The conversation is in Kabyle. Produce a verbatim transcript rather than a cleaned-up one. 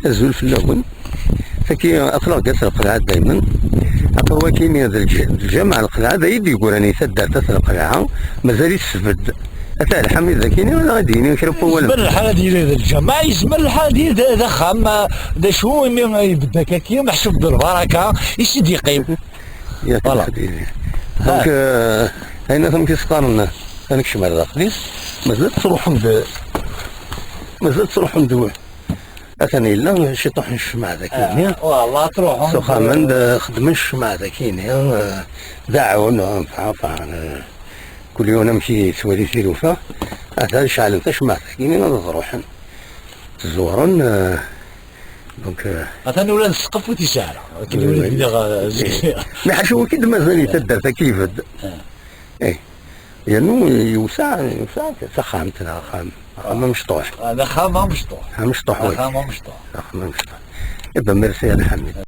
Azul fell-awen. Tagi, aql-aɣ deg At Lqelɛa daymen. Aql-aɣ akkin d lǧ-, d lǧameɛ Lqelɛa, d ay d-yeggran i taddart At Lqelɛa, mazal-it sbedd. Ata Lḥamid d akkin, ad aɣ-d-yini kra n wawalen. Yezmer lḥal ad yili d lǧameɛ, yezmer lḥal ad yili d, d axxam, ah, d acu, imi, ah, ibedd akka-ki, meḥsub d lbaraka, i s-id-yeqqim. Ya, voilà. Donc, euh, ayen amek i s-qqaren, ad nekcem ar daxel-is, mazal tettruḥum d, mazal tettruḥum d, atan yella ciṭuḥ n ccmaɛ dagi-nni. Ah, wallah, ttruḥum s uxxam-en, d, xeddmen ccmaɛ dagi-nni, eh, d aɛun, eh, nfeɛ, nfeɛ, eh, kul yiwen amek i yettwali tilufa, atan ceɛlen tacmaɛt dagi-nni, ad ḍruḥen. Ttẓuren, eh, donc, eh, atan ula d ssqef ur t-yesɛi ara. Akken ur d-nniɣ, eh, zik. Mais ḥaca waki d-mazal i taddart-agi ibedd. Eh. Eh. Yernu yewseɛ, yewseɛ taxxamt neɣ axxam. Axxam amecṭuḥ. Ah, d axxam amecṭuḥ. Amecṭuḥ, oui. Axxam amecṭuḥ. Axxam amecṭuḥ. Eh ben, merci, Lḥamid.